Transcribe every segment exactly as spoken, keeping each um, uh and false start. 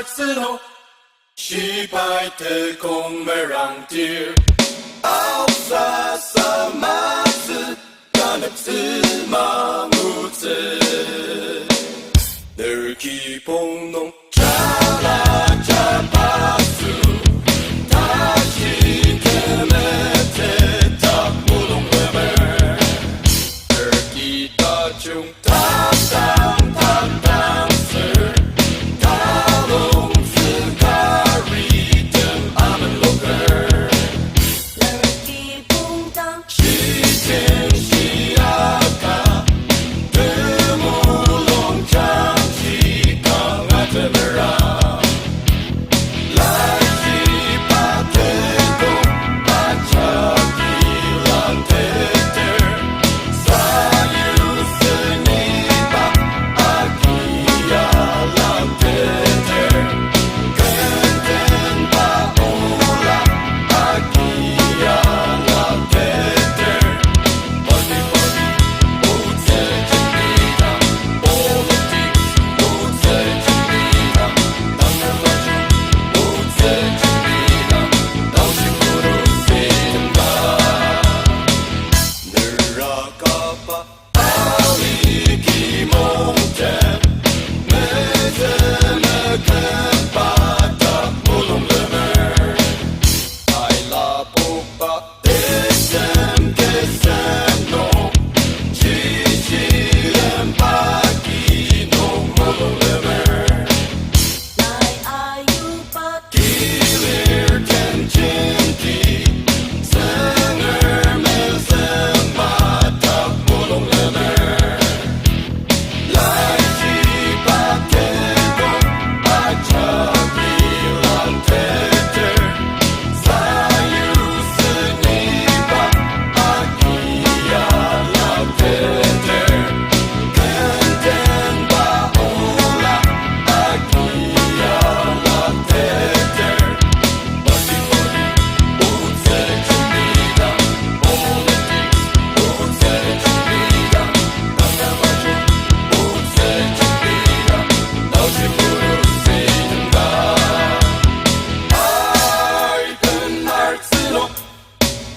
Artsüno, shibai tekong merangtir. Aosa samatsü, taneptsü mangutsü. Ner kibong nung jala jabatsü, tashi temete tak mulung lemer. Erki tajung tatang tatang ser, talong tsükaritem amen loker. Lerki pungdang shijen shiaka, temulung jangshi kanga temera.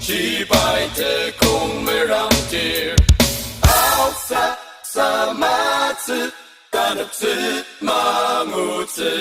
Shibai tekong merangtir, aosa samatsü, taneptsü mangutsü.